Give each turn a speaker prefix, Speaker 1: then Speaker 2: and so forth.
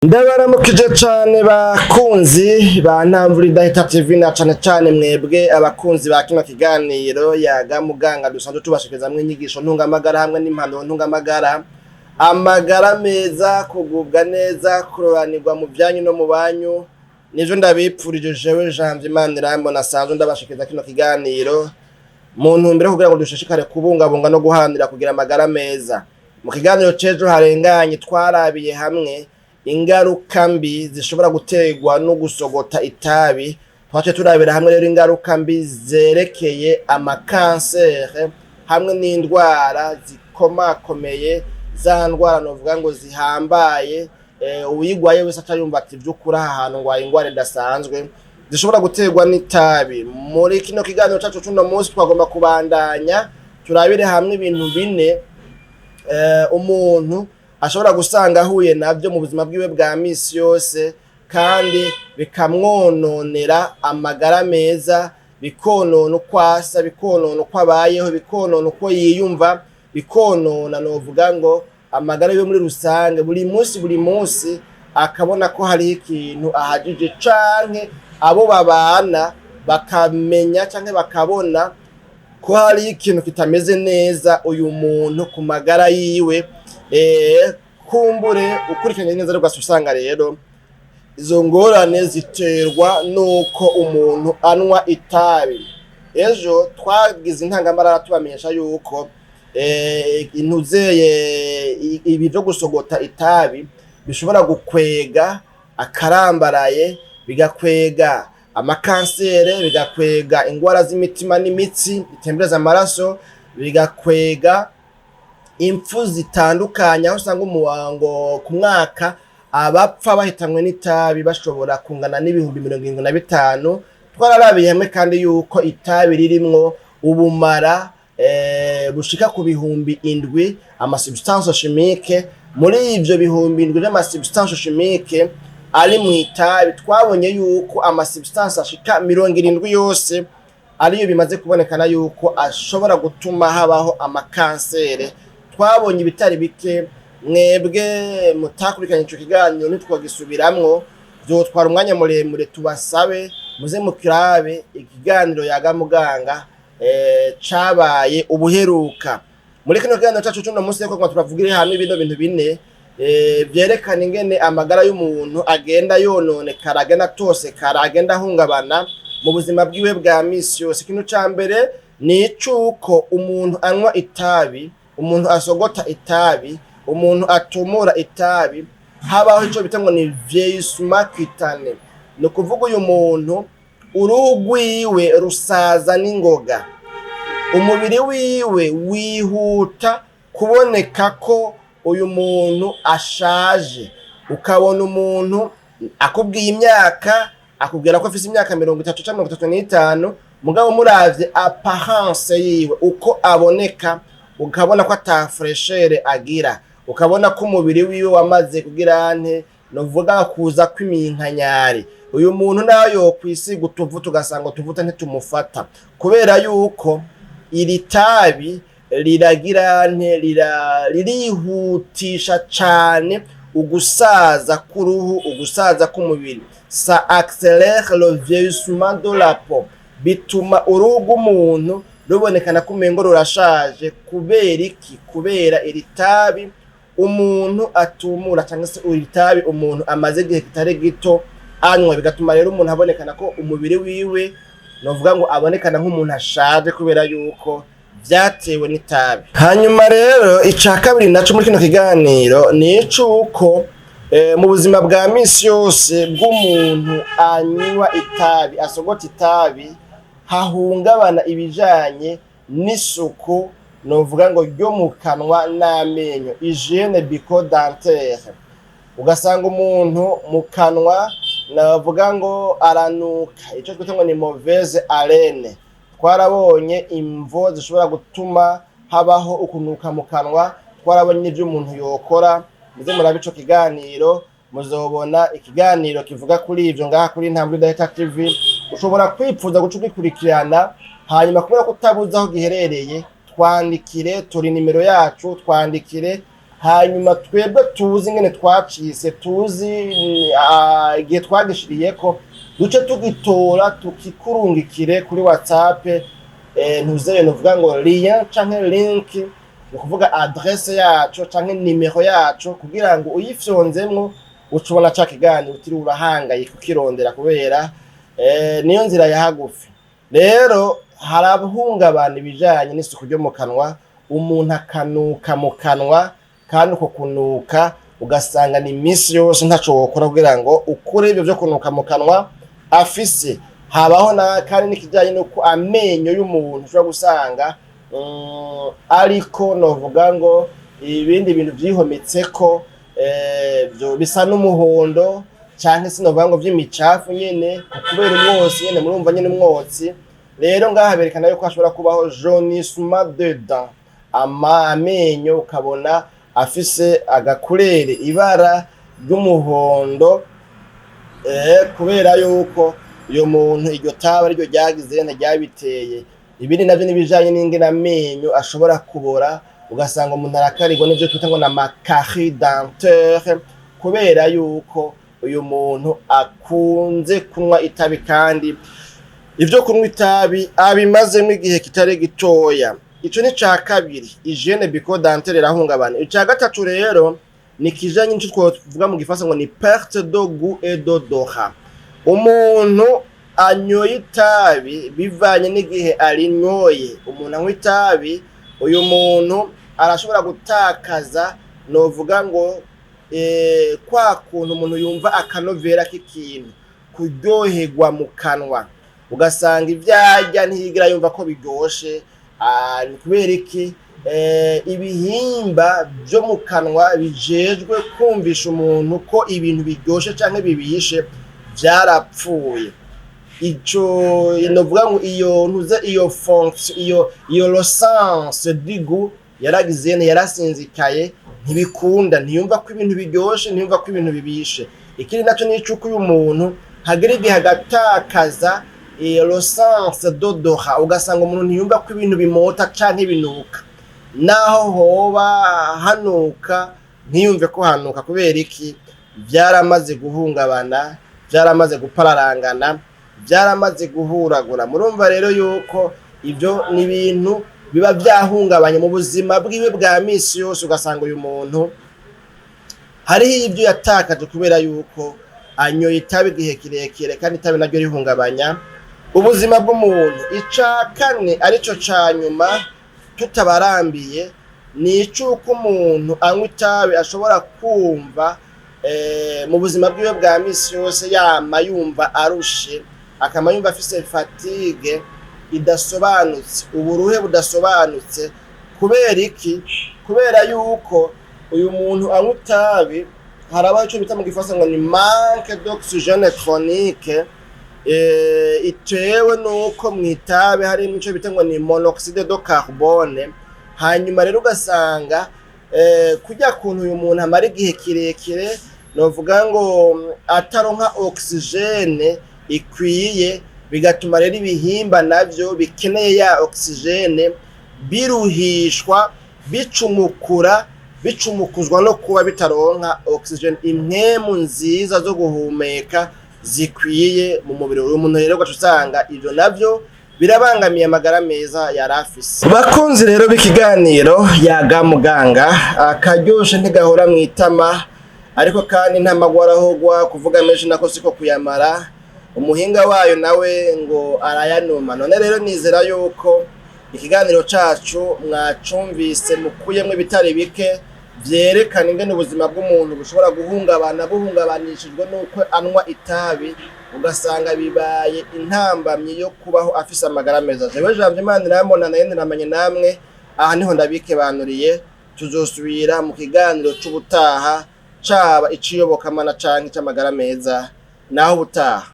Speaker 1: Ndabaramukije cane, bakunzi ba Ntamvura Idahita TV, na cane cane mwebwe abakunzi ba kino kiganiro Yaga Muganga, dusanzwe tubashikirizamwo inyigisho ntungamagara hamwe n'impanuro ntungamagara. Amagara meza, kugubwa neza, kuroranirwa mu vyanyu no mu banyu, nivyo ndabipfurije jewe Janvier Manirambona asanzwe ndabashikiriza kino kiganiro, mu ntumbero yo kugira ngo dushishikare kubungabunga no guharanira kugira amagara meza. Mu kiganiro c'ejo harenganye twarabiye hamwe ingaruka mbi zishobora guterwa no gusogota itabi. Twace turabira hamwe rero ingaruka mbi zerekeye amakansere hamwe n'indwara zikomakomeye, za ndwara novuga ngo zihambaye, uwuyigwaye wese aca yumva ati: "Vy'ukuri aha hantu ngwaye ingwara idasanzwe", zishobora guterwa n'itabi. Muri kino kiganiro cacu c'uno munsi twagomba kubandanya turabire hamwe ibintu bine umuntu ashobora gusanga ahuye navyo mu buzima bwiwe bwa misi yose, kandi bikamwononera amagara meza, bikonona uko asa, bikonona uko abayeho, bikonona uko yiyumva, bikonona novuga ngo amagara yo muri rusange. Buri munsi, buri munsi akabona ko hariho ikintu ahagije, canke abo babana bakamenya canke bakabona ko hariho ikintu kitameze neza uyu muntu ku magara yiwe. Kumbure ukurikiranye neza rero usanga rero izo ngorane ziterwa nuko umuntu anywa itabi. Ejo twagize intangamarara tubamenyesha yuko intuzeye ibi vyo gusogota itabi bishobora gukwega akarambaraye, bigakwega amakansere, bigakwega ingwara z'imitima n'imitsi itembereza amaraso, bigakwega impfu zitandukanye, aho usanga umuwango ku mwaka abapfa bahitanwe n'itabi bashobora kungana n'75,000. Twararabiye hamwe kandi yuko itabi ririmwo ubumara bushika ku 7,000 amasubstance chimique. Muri ivyo 7,000 vy'amasubstance chimique ari mu itabi, twabonye yuko amasubstance ashika 70 yose ariyo bimaze kubonekana yuko ashobora gutuma habaho amakansere. Twabonye ibitari bike. Mwebwe mutakurikiranye ico kiganiro ntitwogisubiramwo, vyotwara umwanya muremure. Tubasabe muze mukirabe ikiganiro Yaga Muganga cabaye ubuheruka. Muri kino kiganiro cacu c'uno munsi rero turavugire hamwe bino bintu bine vyerekana ingene amagara y'umuntu agenda yononekara, agenda atosekara, agenda ahungabana mu buzima bwiwe bwa misi yose. Ikintu ca mbere ni icuko umuntu anywa itabi, umuntu asogota itabi, umuntu atumura itabi, habaho ico bita ngo ni vieillissement cutané. Ni ukuvuga uyu muntu uruhu rwiwe rusaza n'ingoga, umubiri wiwe wihuta kuboneka ko uyu muntu ashaje. Ukabona umuntu akubwiye imyaka, akubwira ko afise imyaka 30 canke 35, mugabo muravye apparence yiwe, uko aboneka, ukabona ko ata fraîcheur agira, ukabona ko umubiri wiwe wamaze kugira nte, novuga kuza kw'iminkanyari. Uyu muntu nayo yokwisiga utuvuta, ugasanga utuvuta ntitumufata, kubera yuko iri tabi riragira nte, ririhutisha cane ugusaza k'uruhu, ugusaza k'umubiri. Ça accélère le vieillissement de la peau. Bituma uruhu rw'umuntu rubonekana ko umengo rurashaje. Kubera iki? Kubera iri tabi umuntu atumura cyangwa se iri tabi umuntu amaze igihe kitari gito anywa. Bigatuma rero umuntu abonekana ko umubiri wiwe, novuga ngo abonekana nk'umuntu ashaje, kubera yuko vyatewe n'itabi. Hanyuma rero ica kabiri naco muri kino kiganiro ni icuko mu buzima bwa misi yose bw'umuntu anywa itabi, asogota itabi, hahungabana ibijanye n'isuku, novuga ngo ryo mu kanwa n'amenyo, hygiène bucco-dentaire. Ugasanga umuntu mu kanwa navuga ngo aranuka, ico twita ngo ni mauvaise haleine. Twarabonye imvo zishobora gutuma habaho ukunuka mu kanwa, twarabonye n'ivyo umuntu yokora. Muze murabe ico kiganiro, muzobona ikiganiro kivuga kuri ivyo ngaha kuri Ntambwe Idahita TV. Ushobora kwipfuza guca ugikurikirana, hanyuma kubera ko utabuze aho giherereye, twandikire, turi nimero yacu, twandikire. Hanyuma twebwe tuzi ingene twacise, tuzi igihe twagishiriyeko, duce tugitora tukikurungikire kuri WhatsApp. Ntuzeye nuvuga ngo lien canke link, ni ukuvuga adresse yaco canke nimero yaco, kugira ngo uyifyonzemwo uca ubona ca kiganiro utiriwe urahangayika ukirondera, kubera niyo nzira ya hagufi. Rero harahungabana ibijanye n'isuku ryo mu kanwa, umuntu akanuka mu kanwa, kandi uko kunuka ugasanga ni iminsi yose, ntaco wokora kugira ngo ukure ivyo vyo kunuka mu kanwa afise. Habaho na kandi n'ikijanye n'uko amenyo y'umuntu ushobora gusanga ariko novuga ngo ibindi bintu vyihometseko, vyo bisa n'umuhondo canke sinovuga ngo vy'imicafu nyene, kubera umwotsi nyene, murumva nyene umwotsi. Rero ngaha berekana yuko hashobora kubaho jaunissement de dents, ama amenyo ukabona afise agakurere, ibara ry'umuhondo, kubera yuko uyo muntu iryo tabi ariryo ryagize ryabiteye. Ibindi navyo n'ibijanye n'ingene amenyo ashobora kubora, ugasanga umuntu arakarirwa n'ivyo twita ngo na carie dentaire, kubera yuko uyu muntu akunze kunywa itabi, kandi ivyo kunywa itabi abimazemo igihe kitari gitoya. Ico ni ca kabiri, hygiène bucco-dentaire irahungabana. Ica gatatu rero ni kijanye n'ico twovuga mu gifaransa ngo ni perte de goût et d'odorat. Umuntu anyoye itabi, bivanye n'igihe arinyoye, umuntu anywa itabi, uyu muntu arashobora gutakaza novuga ngo kwa kuntu umuntu yumva akanovera k'ikintu, kuryoherwa mu kanwa, ugasanga ivyo arya ntiyigera yumva ko biryoshe. Ni kubera iki? Ibihimba vyo mu kanwa bijejwe kumvisha umuntu ko ibintu biryoshe canke bibishe vyarapfuye. Ico novuga ngo iyo ntuze, iyo fonction, iyo le sens du goût yaragize, yarasinzikaye, ntibikunda, ntiyumva ko ibintu biryoshe, ntiyumva ko ibintu bibishe. Ikindi naco ni icuko uyu muntu hagera igihe agatakaza le sens d'odorat, ugasanga umuntu ntiyumva ko ibintu bimota canke binuka, naho hoba hanuka ntiyumve ko hanuka. Kubera iki? Vyaramaze guhungabana, vyaramaze gupararangana, vyaramaze guhuragura. Murumva rero yuko ivyo ni ibintu biba vyahungabanye mu buzima bwiwe bwa misi yose, ugasanga uyu muntu hariho ibyo yatakaje kubera yuko anyoye itabi igihe kirekire, kandi itabi naryo rihungabanya ubuzima bw'umuntu. Ica kane, arico ca nyuma tutabarambiye, ni icuko umuntu anywa itabi ashobora kumva mu buzima bwiwe bwa misi yose yama yumva arushe, akama yumva afise fatigue idasobanutse, uburuhe budasobanutse. Kubera iki? Kubera yuko uyu muntu anywa itabi harabaho ico bita mu gifaransa ngo ni manque d'oxygène chronique, itewe nuko mw'itabi harimo ico bita ngo ni monoxyde de carbone. Hanyuma rero ugasanga kurya kuntu uyu muntu amara igihe kirekire novuga ngo ataronka oxygène ikwiye, bigatuma rero ibihimba navyo bikeneye ya oxygène biruhishwa, bicumukura, bicumukuzwa no kuba bitaronka oxygène, impwemu nziza zo guhumeka zikwiye mu mubiri. Uyu muntu rero ugaca usanga ivyo navyo birabangamiye amagara meza yari afise. Bakunzi rero b'ikiganiro Yaga Muganga, akaryoshe ntigahora mw'itama, ariko kandi nta magwara ahogwa. Kuvuga menshi nako siko kuyamara, umuhinga wayo nawe ngo arayanuma. None rero nizera yuko ikiganiro cacu mwacumvise, mukuyemwo ibitari bike vyerekana ingene ubuzima bw'umuntu bushobora guhungabana buhungabanishijwe n'uko anywa itabi, ugasanga bibaye intambamyi yo kubaho afise amagara meza. Jewe Janvier Manirambona nayo ntiramanye namwe, aha niho ndabikebanuriye. Tuzosubira mu kiganiro c'ubutaha, caba iciyobokamana canke ic'amagara meza. Naho ubutaha.